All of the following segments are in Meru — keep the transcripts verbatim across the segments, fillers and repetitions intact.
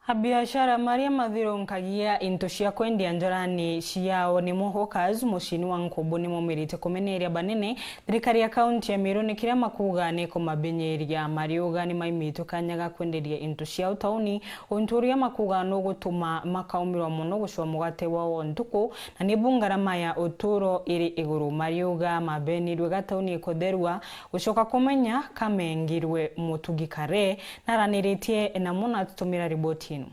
Abiashara maria mathirunkagia into cia kwendia njorani ciao nimo hawkers muciini wa Nkubu nimaumirite kumeneria banene thirikari ya kaunti ya Meru ni kiria makuuga ni kumabinyiria. Mariuga ni maimitwe kanya ga kwenderia into ciao tauni, untu uria makuuga nugutuma makaumirwa mono gucua mugate wao o ntuku, na nibu ngarama ya uturo iri iguru. Mariuga mabenirwe ga tauni ikutherua, gucoka kumenya kamengirwe mutugi kare. Naraniritie na muna atutumira riboti ino.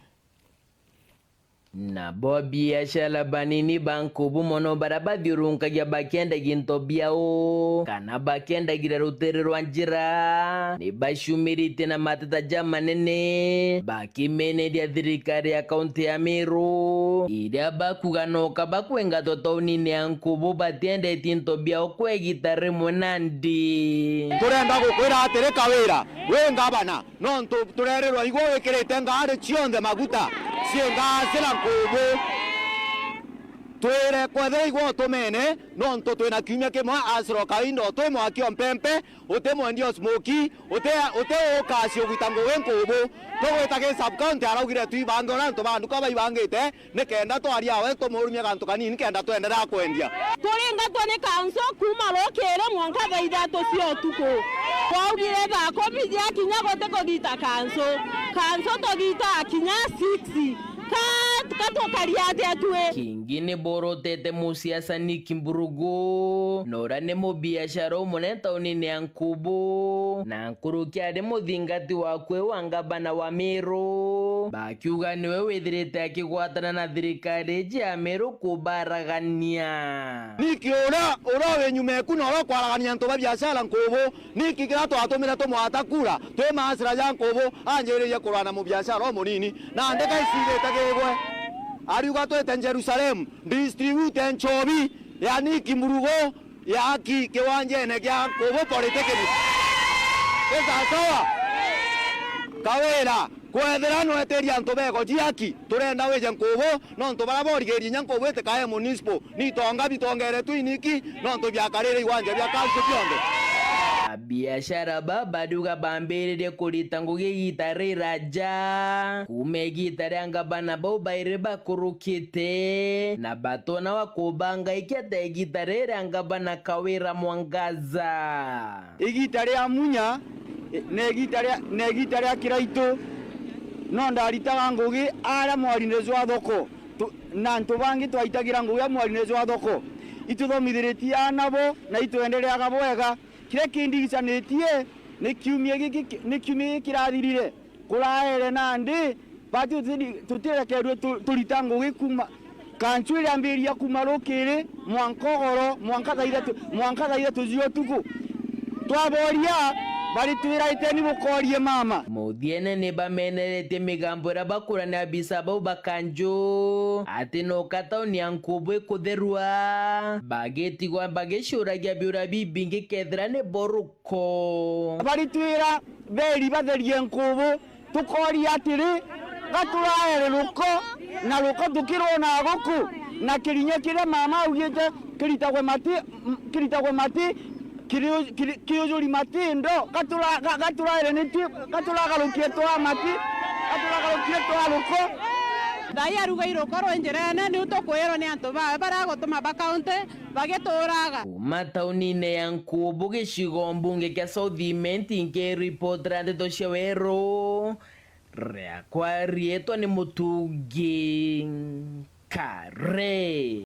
Nabo biashara banini ba Nkubu mono baria bathiurunkagia bakiendagia into biao kana bakiendagira rutere rwa njira, ni baciumiritie na mateta jamanene bakimeneria thirikari ya kaunti ya Meru, iria bakuga noka bakwengatwa taunini ya Nkubu batiendetie into biao kwa igita rimwe nandi. Turenda gukwira atiri, Kawira, wi ngavana, nontu turerirwa igwe wikirite ngari cionthe maguta ciingaasira Nkubu. Twire kwethira igwe utumene, nontu twina kiumia kimwe asiro kainda uti mwaki o mpempe, uti mwendia o smoki, uti, uti ukasi ugwita ngugi Nkubu. Tugwita ki sub county araugire twibange uria antu ba nduka baibangite, nikenda twaria we tumurumia gantu kanini kenda twenderea kwendia. Turingatwe ni kanso kuuma rukiri mwanka thaa ithatu cia utuku. Twaugire thaa kumi ciakinya guti kugita kanso. Kanso tugitaa kinya six. Ka, ka tukaria atia tui? Kingi ni borotete musiasa Nick Mburugu, na uria ni mubiashara umunene taunini ya Nkubu, na nkuruki ari muthingati wa kwi wa ngavana wa Meru, bakiuga niwe withirite akigwatana na thirikari iji ya Meru kubaragania. Niki uria, uria wi nyuma eku na uria ukwaragania antu ba biashara Nkubu, niki kiria twatumire tumwata kura twi maasira ja Nkubu anjiririe kurwa na mubiashara umunini, na ndeka icirite kigwe? Ariuga twite Jerusalem, distribute nchobi ya Niki Mburugu, ya aki kiwanjene kia Nkubu Polytechnic. Ni sawasawa? Kawira, kwethira nwetiria antu bego ji aki, turenda wije Nkubu, nontu baria borigirie inya Nkubu itikae municipal, ni itonga bitongeretwe iniki, nontu biakarire iwanja bia kansu bionthe. Abiashara ba bariuga bambiririe kurita ngugi igita riraja. Kuuma igita ria ngavana bau bairi bakurukite, na batona wa kubanga iki ata igita riria ngavana Kawira Mwangaza. Igita ria Munya, na igita ria, na igita ria Kiraitu, no ndaritaga ngugi aria mwarine jwa thoko. Tu-, na antu bangi twaitagira ngugi a mwarine jwa thoko. Ituthomithiritie aana bo, na itwendereaga bwega. Kiria kindigicanitie ni kiumia giki, ni kiumia giki kirathirire. Kuraere nandi, bati tutiri-, tutirekerue tu-, turita ngugi kuuma, kancu iriambiria kuuma rukiri, mwanka ugoro, mwanka thaa ithatu, mwanka thaa ithatu cia utuku. Twaboria, baritwira, "Iteni bukorie mama." Muthiene ni bameneretie migambo iria bakurania abisa bau ba kanju, ati noka tauni ya Nkubu ikutherua, bagitigwa bagicuragia biuria bibingi kethira ni bo ruko. Baritwira, "Beri batherie Nkubu." Tukoria atiri, "Ga turaere ruko, na ruko tukirwona guku, na kirinyo kiria mama augite kiritagwe mati, m-, kiritagwe mati, kiri-, kiri-, kiujuri matindo, ga tura-, ga, ga turaere nitwi, ga turagarukie twa mati, ga turagarukie twa ruko." Thai aruga iruko rwi njirene, niu tukwirwo ni antu bawe baria agutuma ba kaunti bagituraga. Kuuma taunine ya Nkubu, gicigo mbunge kia South Imenti, nkiripotera ndeto cia weru, riakwa riitwa ni Mutungi Kare.